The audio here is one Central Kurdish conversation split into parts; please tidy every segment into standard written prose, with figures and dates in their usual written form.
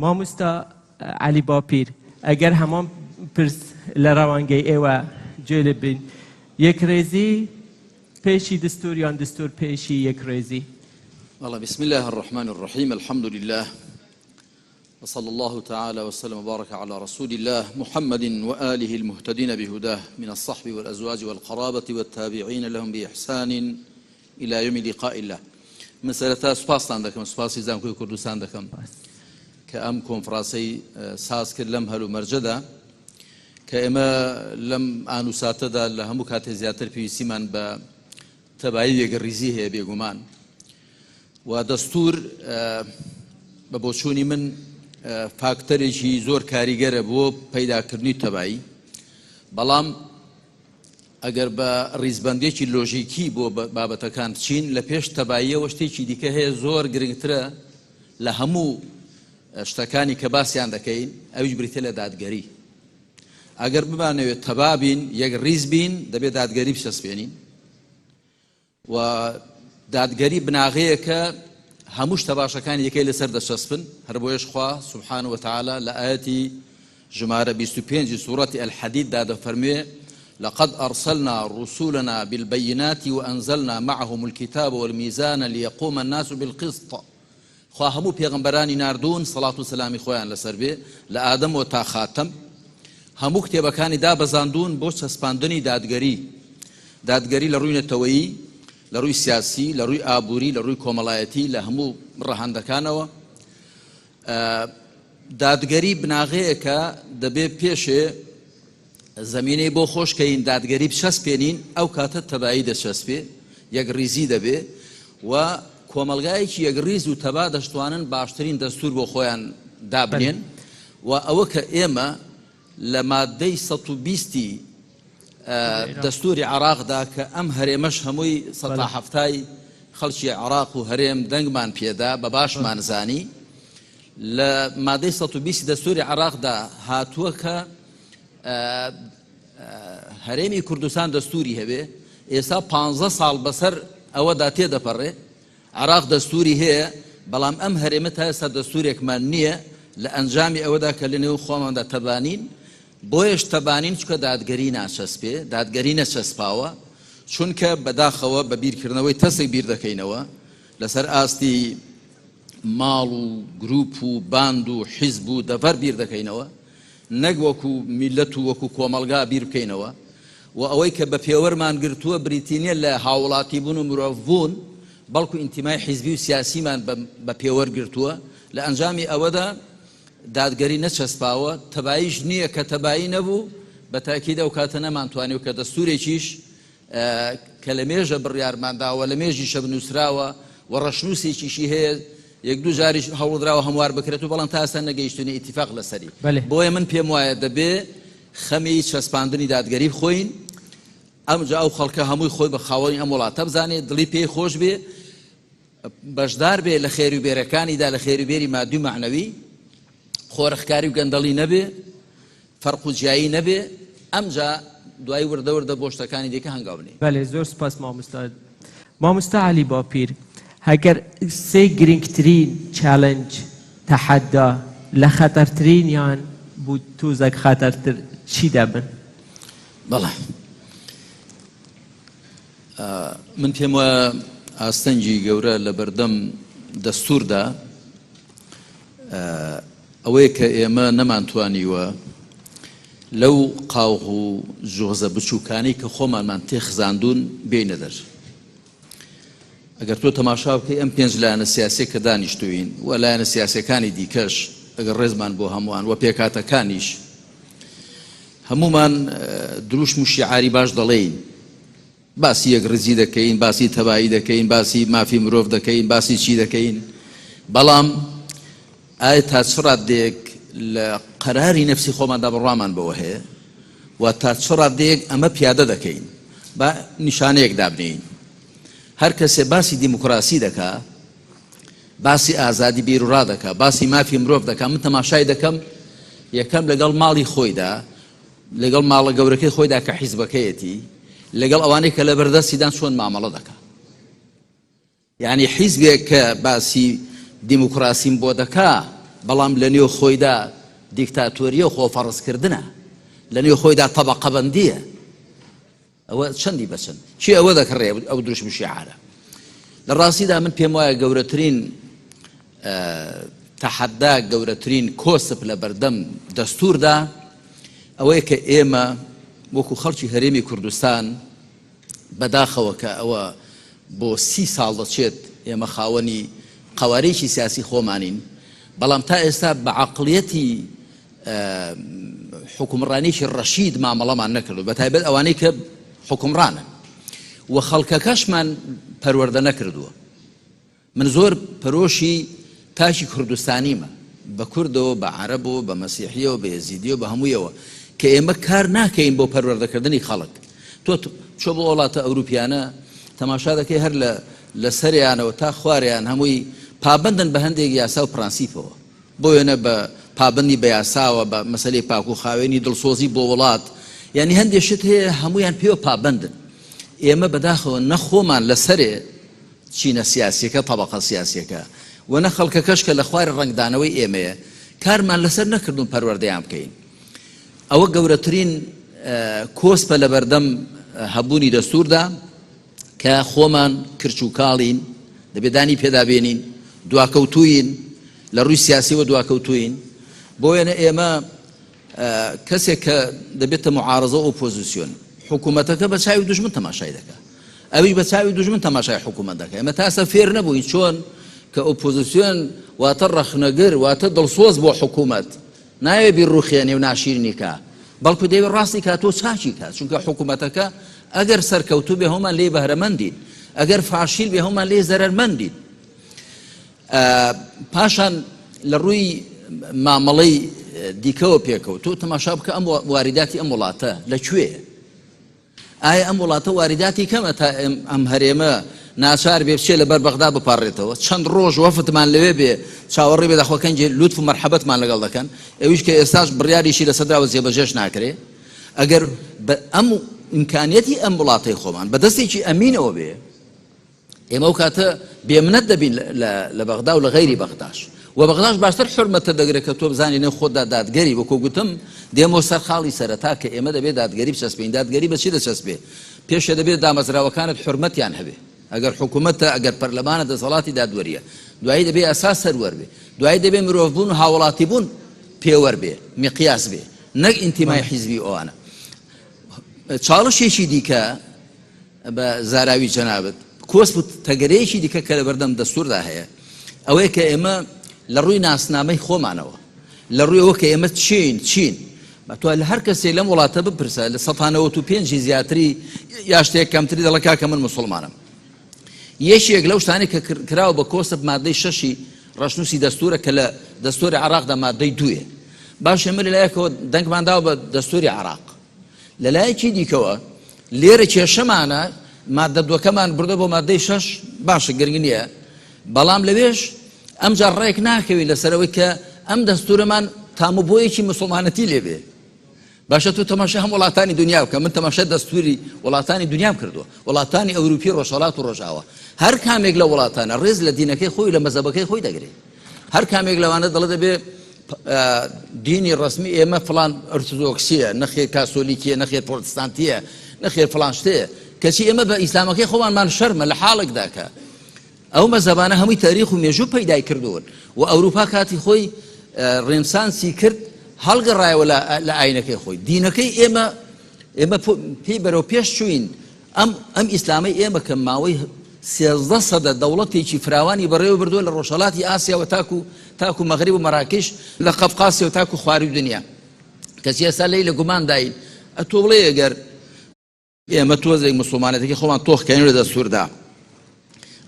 مامۆستا عەلی باپیر، ئەگەر هەمان پرس لە روانگەی ئێوە جێ لێ بین، یەکڕێزی پێشی دستور یان دستور پێشی یەکڕێزی؟ بەڵێ، بسم اللە الرحمن الرحیم، الحمد للە وصلی اللە تعالی وسلم وبارک علی رسول اللە محمد وآله المهتدین بهداه من الصحب والازواج والقرابة والتابعین لهم بإحسان إلى یوم لقاء اللە. من سەرەتا سوپاستان دەکەم، سوپاسی زانکۆی کوردستان دەکەم کە ئەم کۆنفرانسەی ساز کرد لەم هەلومەرجەدا کە ئێمە لەم ئان و ساتەدا لە هەموو کاتێ زیاتر پێویستیمان بە تەبایی و یەکڕیزی هەیە بێگومان و دەستور بە بۆچوونی من فاکتەرێکی زۆر کاریگەرە بۆ پەیداکردنی تەبایی بەڵام ئەگەر بە ڕیزبەندێکی لۆژیکی بۆ بابەتەکان بچین لە پێش تەباییەوە شتێکی دیکە هەیە زۆر گرنگترە لە هەموو شتەکانی کە باسیان دەکەین ئەویش بریتە لە دادگەری ئەگەر بمانەوێت تەبا بین یەک ڕیز بین دەبێت دادگەری بچەسپێنین و دادگەری بناغەیەکە هەموو شتە باشەکانی دیکەی لەسەر دەچەسپن، هەر بۆیەش خوا سبحانە وتعالی لە ئایەتی ژمارە 25 سورەتی الحدید دا دەفەرموێ لقد أرسلنا رسلنا بالبينات وأنزلنا معهم الكتاب والميزان ليقوم الناس بالقسط خوا هەموو پێغەمبەرانی ناردوون سەڵات و سەلامی خۆیان لەسەر بێ لە ئادەمەوە تا خاتەم هەموو کتێبەکانی دابەزاندوون بۆ چەسپاندنی دادگەری دادگەری لە ڕووی نەتەوەیی لە ڕووی سیاسی لە ڕووی ئابووری لە ڕووی کۆمەڵایەتی لە هەموو ڕەهەندەکانەوە دادگەری بناغەیەکە دەبێ پێشێ زەمینەی بۆ خۆش کەین دادگەری بچەسپێنین ئەو کاتە تەبایی دەچەسپێ یەکڕیزی دەبێ و کۆمەڵگایەکی یەکڕیز و تەبا دەشتوانن باشترین دەستور بۆ خۆیان دابنێن و ئەوە کە ئێمە لە مادەی 120 دەستوری عراقدا کە ئەم هەرێمەش هەمووی 170 خەڵکی عراق و هەرێم دەنگمان پێدا بە باشمان زانی لە مادەی 120 دەستوری عراقدا هاتووە کە هەرێمی کوردستان دەستوری هەبێ، ئێستا پانزە ساڵ بەسەر ئەوەدا تێدەپەڕێ، عێراق دەستوری هەیە، بەڵام ئەم هەرێمە تا ئێستا دەستورێکمان نییە، لە ئەنجامی ئەوەدا کە لەنێو خۆماندا تەبانین، بۆیەش تەبانین چونکە دادگەری ناچەسپێ، دادگەری نەچەسپاوە، چونکە بەداخەوە بە بیرکردنەوەی تەسک بیردەکەینەوە لەسەر ئاستی ماڵ و گروپ و باند و حیزب و دەڤەر بیردەکەینەوە، نەک وەکو میللەت و وەکو کۆمەڵگا بیر بکەینەوە و ئەوەی کە بە پێوەرمان گرتووە بریتی نیە لە هاووڵاتی بوون و مرۆڤ بوون بەڵکو ئینتیمای حیزبی و سیاسیمان بە پێوەر گرتووە لە ئەنجامی ئەوەدا دادگەری نەچەسپاوە تەباییش نییە کە تەبایی نەبوو بە تاکید ئەو کاتە نەمانتوانی و کە دەستورێکیش کە لە مێژە بڕیارمان داوە، لە مێژیشە نووسراوە و ڕەشنووسێکیشی هەیە، یەک دوو جاریش هەوڵدراوە هەموار بکرێت و بەڵام تا ئێستا نەگەیشتوونە ئیتیفاق لەسەری. بۆیە من پێم وایە دەبێ خەمی چەسپاندنی دادگەری بخۆین، ئەمجا ئەو خەڵکە هەمووی خۆی بە خاوەنی ئەم وڵاتە بزانێ، دڵی پێی خۆش بێ، بەشدار بێ لە خێر و بێرەکانیدا، لە خێر و بێری مادی و مەعنەوی، قۆرخکاری و گەندەڵی نەبێ، فەرق و جیایی نەبێ، ئەمجا دوایی وردە وردە بۆ شتەکانی دیکە هەنگاو بنێین. بەلێ زۆر سوپاس مامۆستا. مامۆستا عەلی باپیر هەگەر سێ گرنگترین challenge، تەحەدا، لە خەتەرترینیان بوو تۆزەک خەتەرتر چی دەبن؟ بەڵێ من پێم وایە ئاستەنگی گەورە لە بەردەم دەستوردا ئەوەیە کە ئێمە نەمانتوانیوە لەو قاوغ و جوغزە بچووکانەی کە خۆمانمان تێخزاندوون بێینە دەر. ئەگەر تۆ تەماشا بکەی ئەم پێنج لایەنە سیاسیە کە دانیشتوین و لایەنە سیاسیەکانی دیکەش ئەگەر ڕێزمان بۆ هەمووان و پێکهاتەکانیش هەموومان دروشم و شیعاری باش دەڵێین باسی یەکڕیزی دەکەین، باسی تەبایی دەکەین، باسی مافی مرۆڤ دەکەین، باسی چی دەکەین، بەڵام ئایا تا چ ڕاددەیەک لە قەراری نەفسی خۆماندا بڕوامان بەوە هەیە و تا چ ڕاددەیەک ئەمە پیادە دەکەین؟ با نیشانەیەک دابنێین. هەر کەسێ باسی دیموکراسی دەکا، باسی ئازادی بیروڕا دەکا، باسی مافی مرۆڤ دەکا، من تەماشای دەکەم یەکەم لەگەڵ ماڵی خۆیدا لەگەڵ ماڵە گەورەکەی خۆیدا کە حیزبەکەیەتی، لەگەڵ ئەوانەی کە لەبەردەستیدان چۆن مامەڵە دەکا. یانی حیزبێک کە باسی دیموکراسیم بۆ دەکا، بەڵام لە نێو خۆیدا دیکتاتۆرییە و خۆفەڕزکردنە، لە نێو خۆیدا تەبەقەبەندییە. ئەوە چەندی بە چەند؟ کێ ئەوە دەکڕێ ئەو دروشم و شیعارە؟ لە ڕاستیدا من پێم وایە گەورەترین تەحەدا، گەورەترین کۆسپ لە بەردەم دەستووردا ئەوەیە کە ئێمە وەکو خەڵکی هەرێمی کوردستان بەداخەوە کە ئەوە بۆ 30 ساڵ دەچێت ئێمە خاوەنی قەوارەیەکی سیاسی خۆمانین، بەڵام تا ئێستا بە عەقڵیەتی حوکمڕانێکی ڕەشید مامەڵەمان نەکردو بە تایبەت ئەوانەی کە حوکمڕانن و خەڵکەکەشمان پەروەردە نەکردووە. من زۆر پەرۆشی تاکی کوردستانیمە بە کوردەوە بە عەرەبەوە بە مەسیحیەوە بە ئێزیدیەوە بە هەموویەوە کە ئێمە کار ناکەین بۆ پەروەردەکردنی خەڵک. تۆ چۆ بۆ وڵاتە ئەوروپیانە تەماشا دەکەی هەر لە لە سەریانەوە تا خوارێیان هەمووی پابەندن بە هەندێک یاسا و پرەنسیپەوە. بۆ وێنە بە پابەندی بە یاساوە، بە مەسەلەی پاک و خاوێنی، دڵسۆزی بۆ وڵات، یانی هەندێ شت هەیە هەموویان پێوە پابەندن. ئێمە بەداخەوە نە خۆمان لە سەرێ چینە سیاسیەکە، تەبەقە سیاسیەکە و نە خەڵکەکەش کە لە خوارێ ڕەنگدانەوەی ئێمەیە، کارمان لەسەر نەکردوون پەروەردەیان بکەین. ئەوە گەورەترین کۆسپە لەبەردەم هەبوونی دەستووردا. کە خۆمان کرچ و کاڵین، دەبێ دانی پێدا بێنین، دواکەوتووین، لە ڕووی سیاسیەوە دواکەوتووین. بۆ وێنە ئێمە کەسێک کە دەبێتە معارەزە و ئۆپۆزیسیۆن، حکوومەتەکە بە چاوی دوژمن تەماشای دەکا، ئەویش بە چاوی دوژمن تەماشای حکوومەت دەکا. ئێمە تا ئێستا فێر نەبووین چۆن کە ئۆپۆزیسیۆن واتە ڕەخنەگر، واتە دڵسۆز بۆ حکوومەت، نایەوێ بیڕوخێنێ و ناشیرنی کا، بەڵکو دەیەوێ ڕاستی کات و چاکی کات، چونکە حکومەتەکە ئەگەر سەرکەوتوو بێ هەموومان لێی بەهرەمەندین، ئەگەر فاشیل بێ هەموومان لێی زەرەرمەندین. پاشان لە ڕووی مامەڵەی دیکەوە پێکەوە تۆ تەماشا بکە ئەم واریداتی ئەم وڵاتە لە کوێیە؟ ئایا ئەم وڵاتە واریداتی کەمە تا ئەم هەرێمە ناچار بێ بچێ لەبەر بەغدا بپاڕێتەوە؟ چەند ڕۆژ وەفدمان لەوێ بێ چاوەڕێ بێ داخۆ کەنگێ لوتف و مەرحەبەتمان لەگەڵ دەکەن، ئەویش کە ئێستاش بڕیاریشی لەسەر دراوە جێبەجێش ناکرێ. ئەگەر بە ئەم ئیمکانیەتی ئەم وڵاتەی خۆمان بە دەستێکی ئەمینەوە بێ، ئێمە ئەو کاتە بێمنەت دەبین لە بەغدا و لە غەیری بەغداش و بەغداش باشتر حرمەتە دەگرێت کە تۆ بزانی نێو خۆتدا دادگەری وەکو گوتم دێمەوە سەر خاڵی سەرەتا کە ئێمە دەبێت دادگەری بچەسپین دادگەری بە چی دەچەسپێ پێشێ دەبێت دامەزراوەکانت حرمەتیان هەبێ ئەگەر حکوومەتە ئەگەر پەرلەمانە دەسەڵاتی دادوەریە دوایی دەبێ ئەساس سەروەر بێ دوایی دەبێ مرۆڤبوون و هاوڵاتی بوون پێوەر بێ مقیاس بێ نەک ئینتیمای حیزبی ئەوانە چاڵشێکی دیکە بە زاراوی جەنابت، کۆسپ و تەگەرەیەکی دیکە کە لەبەردەم دەستووردا هەیە، ئەوەیە کە ئێمە لە ڕووی ناسنامەی خۆمانەوە، لە ڕووی ئەوە کە ئێمە چین، چین؟ تۆ لە هەر کەسێک لەم وڵاتە بپرسە، لە 95% زیاتری یا شتێک کەمتری دەڵێ کاکە من موسڵمانم. یەکێک لەو شتانەی کە کراوە بە کۆسپ مادەی شەشی ڕەشنووسی دەستوورە کە لە دەستووری عێراقدا مادەی دوویە. باش ئێمە لەلایەکەوە دەنگمان داوە بە دەستووری عێراق. لە لایەکی دیکەوە لێرە کێشەمانە مادە دووەکەمان بردە بۆ مادەی شەش باشە گرنگ نییە بەڵام لەوێش ئەمجار ڕێک ناکەوین لەسەرەوەی کە ئەم دەستورەمان تام و بۆیەکی مسلمانەتی لێبێ باشە تۆ تەماشا هەم وڵاتانی دنیا بکە من تەماشا دەستوری وڵاتانی دنیام کردووە وڵاتانی ئەوروپی ڕۆژهەڵات و ڕۆژاوا هەر کامێک لە وڵاتانە ڕێز لە دینەکەی خۆی لە مەزەبەکەی خۆی دەگرێت هەر کامێک لەوانە دەڵێ دەبێ دینی ڕسمی ئێمە فلان ئەرتۆدۆکسیە نەخێر کاسۆلیکیە نەخێر پرۆتستانتیە نەخێر فلان شتەیە کەچی ئێمە بە ئیسلامەکەی خۆمانمان شەرمە لە حاڵێکدا کە ئەو مەزەبانە هەمووی تاریخ و مێژوو پەیدای کردوون و ئەوروپا کاتی خۆی ڕێنسانسی کرد هەڵگەڕایەوە لە ئاینەکەی خۆی دینەکەی ئێمە ئێمە پێی بەرەو پێش چوین ئەم ئەم ئیسلامەی ئێمە کە ماوەی 13 سەدە دەوڵەتێکی فراوانی بەڕێوە بردووە لە ڕۆژهەڵاتی ئاسیاوە تاکو تاکو مەغریب و مەراکش لە قەفقاسیەوە تاکو خواروی دنیا کەچی ئێستا لێی لە گومانداین ئەتۆ بڵێ ئەگەر ئێمە تۆزێک مسلمانەتەکەی خۆمان تۆخ کەین لە دەستوردا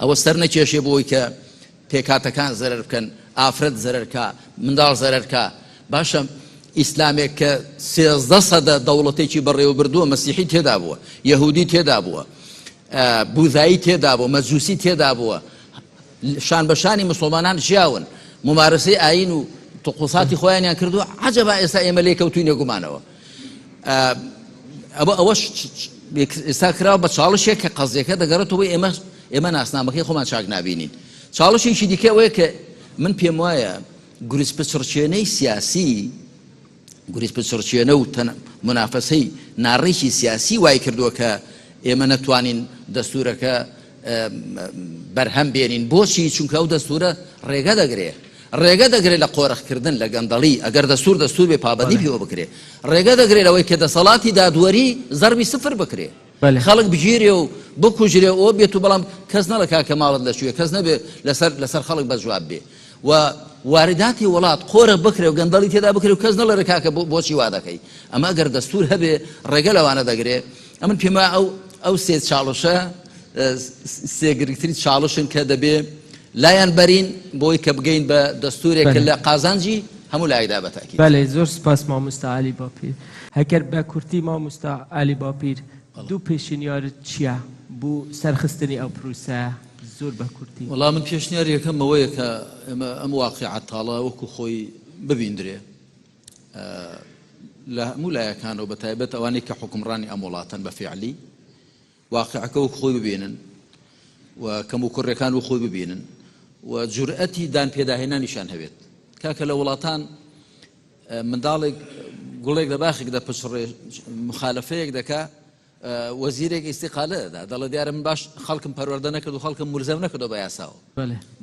ئەوە سەر نەکێشێ بۆی کە پێکهاتەکان زەرەر بکەن، ئافرەت زەرەر کا، منداڵ زەرەر کا، باشە ئیسلامێک کە 13 سەدە دەوڵەتێکی بەڕێوە بردووە مەسیحی تێدا بووە، یەهودی تێدا بووە، بوزایی تێدا بووە، مەجوسی تێدا بووە، شان بە شانی مسلمانان ژیاون، ممارەسەی ئایین و طقوساتی خۆیانیان کردووە، عەجەبا ئێستا ئێمە لێ کەوتوینە گومانەوە. ئەوە ئەوەش ئێستا کراوە بە چاڵشێک کە قەزیەکە دەگەڕێتەوە ئێمە ئێمە ناسنامەکەی خۆمان چاک نابینین. چاڵشێکی دیکە ئەوەیە کە من پێم وایە گورزپچڕکێنەی سیاسی، گورزپچڕکێنە و مونافەسەی ناڕێکی سیاسی وای کردووە کە ئێمە نەتوانین دەستوورەکە بەرهەم بێنین. بۆچی؟ چونکە ئەو دەستوورە ڕێگە دەگرێ، ڕێگە دەگرێ لە قۆرخکردن، لە گەندەڵی، ئەگەر دەستوور دەستوور بێ پابەندی پێوە بکرێ، ڕێگە دەگرێ لەوەی کە دەسەڵاتی دادوەری زەربی سفر بکرێ. خەڵک بگیرێ و بکوژرێ و ئەوە بێت و بەڵام کەس نەڵێ کاکە ماڵت لە کوێ، کەس نەبێ لەسەر لەسەر خەڵک بە جواب بێ و وارداتی وڵات قۆرخ بکرێ و گەندەڵی تێدا بکرێ و کەس نەڵێ کاکە بۆچی وا دەکەی. ئەمە ئەگەر دەستوور هەبێ ڕێگە لەوانە دەگرێ. ئەمن پێم وایە ئەو ئەو سێ چاڵشە سێ گرنگترین چاڵشن کە دەبێ لایان بەرین بۆی کە بگەین بە دەستوورێک کە لە قازانجی هەموو لایەکدا بە تاکید. بەلێ زۆر سپاس مامۆستا عەلی باپیر. هەگەر بە کورتی مامۆستا عەلی باپیر دوو پێشنیارت چیە بو سەرخستنی ئەو پروسەیە زۆر بە کورتی؟ وەڵا من پێشنیاری یەکەم ئەوەیە کە ئێمە ئەم واقیعە تاڵە وەکو خۆی ببیندرێ لە هەموو لایەکانەوە بە تایبەت ئەوانەی کە حوکمڕانی ئەم وڵاتەن بە فیعلی واقیعەکە وەک خۆی ببینن و کەموکوڕیەکان وەک خۆی ببینن و جورئەتی دان پێداهێنانیشان هەبێت. کاکە لە وڵاتان منداڵێک گوڵێک لە باخێک دەپچڕێ مخالفەیەک دەکا وەزیرێک ئیسیقالە دەدا دەڵێ دیارە من باش خەڵکم پەروەردە نەکرد و خەڵکم مولزەم نەکردەوە بە یاساوە.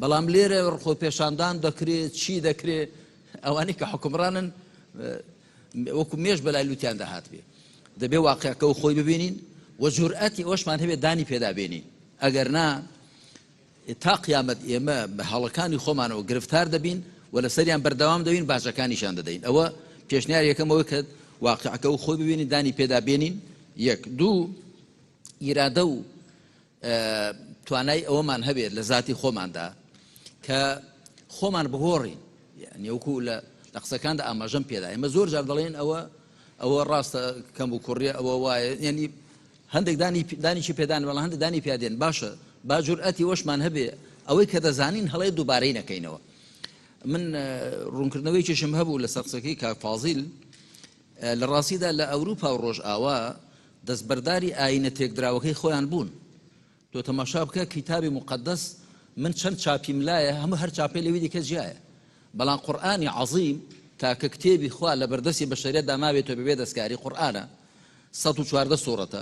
بەڵام لێرە خۆپێشاندان دەکرێ چی دەکرێ ئەوانەی کە حکومڕانن وەکو مێش بەلای لوتیاندا هاتبێ. دەبێ واقیعەکە و خۆی ببینین و جورئەتی ئەوەشمان هەبێ دانی پێدا بێنین. ئەگەر نا تا قیامەت ئێمە بە هەڵەکانی خۆمانەوە گرفتار دەبین و لەسەریان بەردەوام دەبین، باجەکانیشیان دەدەین. ئەوە پێشنیاری یەکەم ئەوەی کە واقیعەکە و خۆی ببینین، دانی پێدا بێنین. یەک. دوو، ئیرادە و توانای ئەوەمان هەبێت لە زاتی خۆماندا کە خۆمان بگۆڕین. یعنی وەکو لە قسەکاندا ئاماژەم پێدا، ئێمە زۆر جار دەڵێن ئەوە ئەوە ڕاستە کەم و کوڕیە، ئەوە وایە، یعنی هەندێک دانی دانیشی پێدان، بەڵام هەندێک دانی پیادێن. باشە با جورئەتی ئەوەشمان هەبێ ئەوەی کە دەزانین هەڵەیە دووبارەی نەکەینەوە. من ڕوونکردنەوەیەکیشم هەبوو لەسەر قسەکەی کاک فازیل. لە ڕاستیدا لە ئەوروپا و ڕۆژئاوا دەستبەرداری ئایینە تێکدراوەکەی خۆیان بوون. تۆ تەماشا بکە کیتابی موقەدەس من چەند چاپیم لایە هەموو هەر چاپێ لەوی دیکە جیایە، بەڵام قورئانی عەزیم تاکە کتێبی خوا لە بەردەستی بەشەریەتدا مابێتەوە بەبێ دەستکاری قورئانە 114 سوڕەتە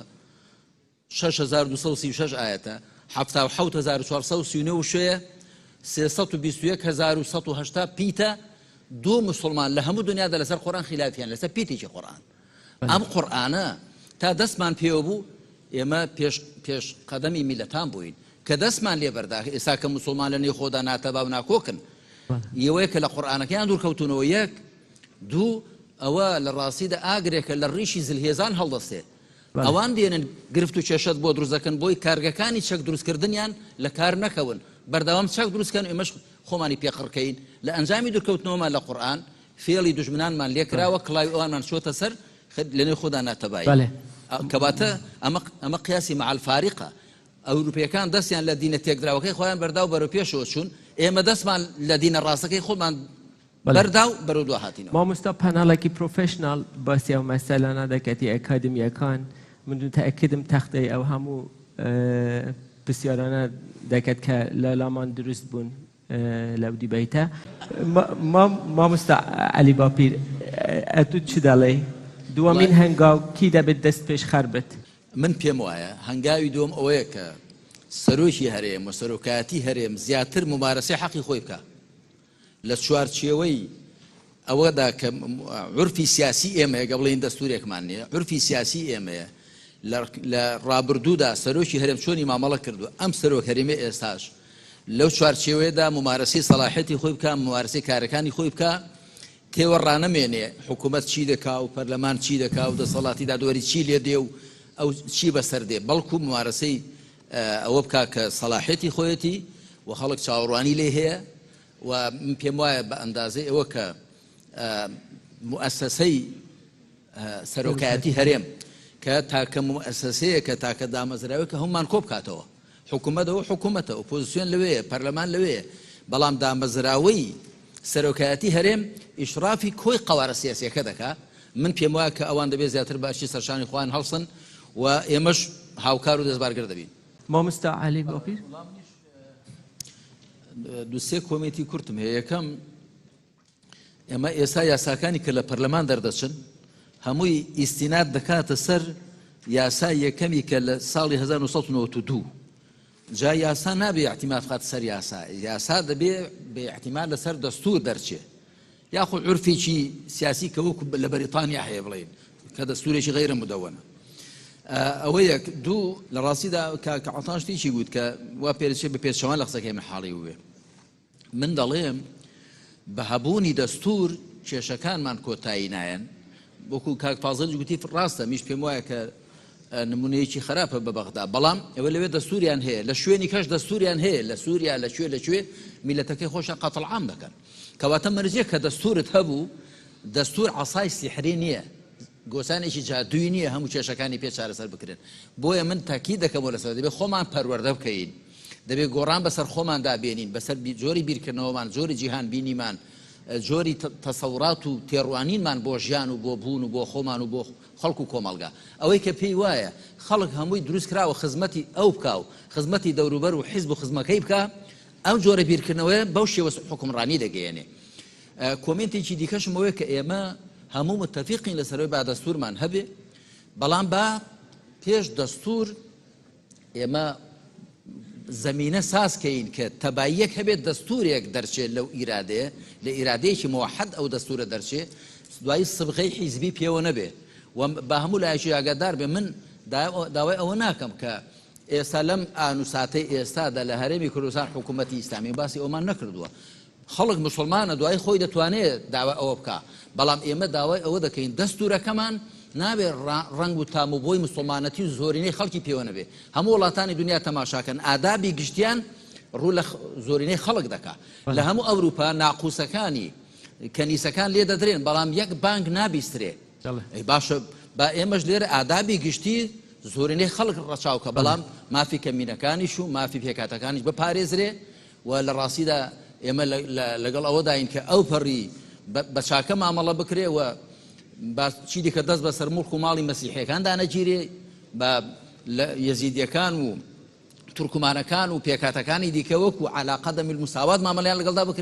6236 ئایەتە 77439 وشەیە 321180 پیتە دوو مسوڵمان لە هەموو دنیادا لەسەر قورئان خیلافیان لەسەر پیتێکی قورئان ئەم قورئانە تا دەستمان پێوە بوو ئێمە پێش پێش قەدەمی میلەتان بووین کە دەستمان لێ بەردا ئێستا کە موسڵمان لە نێو خۆدا ناتەبا و ناکۆکن یەوەیە کە لە قورئانەکەیان دوور کەوتونەوە یەک دوو ئەوە لە ڕاستیدا ئاگرێکە لە ڕیشی زلهێزان هەڵدەستێ ئەوان دێنن گرفت و کێشەت بۆ دروست دەکەن بۆی کارگەکانی چەک دروستکردنیان لە کار نەکەون بەردەوام چەک دروستکەن ئێمەش خۆمانی پێقڕکەین لە ئەنجامی دوورکەوتنەوەمان لە قورئان فێڵی دوژمنانمان لێکراوە کڵاوی ئەوانمان چۆتە سەر لەنێو خۆدا ناتەبایی. کەواتە ئەمە ئەمە قیاسی مع الفارقە. ئەوروپیەکان دەستیان لە دینە تێکدراوەکەی خۆیان بەردا و بەرەو پێشەوە چوون، ئێمە دەستمان لە دینە ڕاستەکەی خۆمان بەردا و بەرەو دوا هاتینەوە. مامۆستا پانێڵێکی professional باسی ئەو مەسەلانە دەکات ی ئەکادمیەکان من متەئەکدم تەختەی ئەو هەموو پرسیارانە دەکات کە لە لامان دروست بوون. لەو debate ە. مامۆستا عەلی باپیر ئەتوو چ دەڵێی؟ دووەمین هەنگاو کی دەبێت دەست پێشخەر بێت؟ من پێم وایە هەنگاوی دووەم ئەوەیە کە سەرۆکی هەرێم و سەرۆکایەتی هەرێم زیاتر مومارەسەی حەقی خۆی بکا لە چوارچێوەی ئەوەدا کە عورفی سیاسی ئێمەیە، گە بڵێین دەستورێکمان نییە، عورفی سیاسی ئێمەیە، لە ڕابردوودا سەرۆکی هەرێم چۆنی مامەڵە کردووە، ئەم سەرۆک هەرێمەی ئێستاش لەو چوارچێوەیەدا مومارەسەی سەڵاحیەتی خۆی بکا، مومارەسەی کارەکانی خۆی بکا، تێوە ڕانەمێنێ حکوومەت چی دەکا و پەرلەمان چی دەکا و دەسەڵاتی دادوەری چی لێ دێ و ئەو چی بەسەر دێ، بەڵکوو مومارەسەی ئەوە بکا کە سەڵاحیەتی خۆیەتی و خەڵک چاوەڕوانی لێی هەیە و من پێم وایە بە ئەندازەی ئەوە کە موئەسەسەی سەرۆکایەتی هەرێم کە تاکە موئەسەسەیە کە تاکە دامەزراوەیە کە هەمومان کۆ بکاتەوە حکوومەت ئەوە حکوومەتە ئۆپۆزیسیۆن لەوەیە پەرلەمان لەوەیە بەڵام دامەزراوەی سەرۆکایەتی هەرێم ئیشرافی کۆی قەوارە سیاسیەکە دەکا من پێم وایە کە ئەوان دەبێت زیاتر بە ئەرکی سەرشانی خۆیان هەڵسن و ئێمەش هاوکار و دەستبارگر دەبین. مامۆستا عەلی باپیر. دوو سێ comment ی کورتم هەیە یەکەم. ئێمە ئێستا یاساکانی کە لە پەرلەمان دەردەچن هەمووی ئیستیناد دەکاتە سەر یاسای یەکەمی کە لە ساڵی 1992. جا یاسا نابێ ئیعتیماد بخاتە سەر یاسا، یاسا دەبێ بە ئیعتیماد لەسەر دەستوور دەرچێ یاخود عورفێکی سیاسی کە وەکو لە بەریتانیا هەیە بڵێین کە دەستوورێکی غەیرە مدەوەنە. ئەوە یەک. دوو، لە ڕاستیدا کاک عەتا شتێکی گوت کە وا پێدەچێ بە پێچەوان لە قسەکەی من حاڵی بووبێ. من دەڵێم بە هەبوونی دەستوور کێشەکانمان کۆتایی نایەن. وەکو کاک فازڵیش گوتی ڕاستە، منیش پێم وایە کە نمونەیەکی خراپە بە بەغدا، بەڵام ئەوە لەوێ دەستوریان هەیە، لە شوێنی کەش دەستوریان هەیە، لە سووریا لە کوێ لە کوێ میلەتەکەی خۆشیان قەتڵ عام دەکەن. کەواتە مەرجێک کە دەستورت هەبوو، دەستور عەسای سیحری نییە، گۆچانێکی جادووی نییە هەموو کێشەکانی پێ چارەسەر بکرێن. بۆیە من تاکید دەکەمەوە لەسەر دەبێت خۆمان پەروەردە بکەین، دەبێت گۆڕان بەسەر خۆماندا بێنین، بەسەر جۆری بیرکردنەوەمان، جۆری جیهان بینیمان، جۆری تەسەورات و تێڕوانینمان بۆ ژیان و بۆ بوون و بۆ خۆمان و بۆ خەڵک و کۆمەڵگا. ئەوەی کە پێی وایە خەڵک هەمووی دروست کراوە خزمەتی ئەو بکا و خزمەتی دەوروبەر و حیزب و خزمەکەی بکا، ئەم جۆرە بیرکردنەوەیە بەو شێوە حوکمڕانی دەگەیەنێ. کۆمێنتێکی دیکەشم ئەوەیە کە ئێمە هەموو متەفیقین لەسەرەوەی با دەستوورمان هەبێ، بەڵام با پێش دەستوور ئێمە زەمینە ساز کەین کە تەباییەک هەبێت دەستورێک دەرچێت لەو ئیرادەیە، لە ئیرادەیەکی مەوەحەد ئەو دەستورە دەرچێ، دوایی سبغەی حیزبی پێوە نەبێ و با هەموو لایەکی ئاگادار بێ. من داوای ئەوە ناکەم کە ئێستا لەم ئان و ساتەی ئێستادا لە هەرێمی کوردستان حکوومەتی ئیسلامی، باسی ئەومان نەکردووە، خەڵک موسڵمانە دوایی خۆی دەتوانێ داوای ئەوە بکا، بەڵام ئێمە داوای ئەوە دەکەین دەستورەکەمان نابێ ڕەنگ و تام و بۆی موسڵمانەتی و زۆرینەی خەڵکی پێوە نەبێ. هەموو وڵاتانی دنیا تەماشاکەن ئادابی گشتیان ڕوو لە زۆرینەی خەڵک دەکا. لە هەموو ئەوروپا ناقوسەکانی کەنیسەکان لێ دەدرێن بەڵام یەک بانگ نابیسترێ. ئەی باشە با ئێمەش لێرە ئادابی گشتی زۆرینەی خەڵک ڕەچاو کە بەڵام مافی کەمینەکانیش و مافی پێکهاتەکانیش بپارێزرێ و لە ڕاستیدا ئێمە لەگەڵ ئەوەداین کە ئەوپەڕی بە چاکە مامەڵە بکرێ و با چیدیکە دەست بەسەر موڵک و ماڵی مەسیحیەکاندا نەگیرێ، با لە یەزیدیەکان و تورکمانەکان و پێکهاتەکانی دیکە وەکو عەلا قەدەمی المساوات مامەڵەیان لەگەڵدا بکرێ.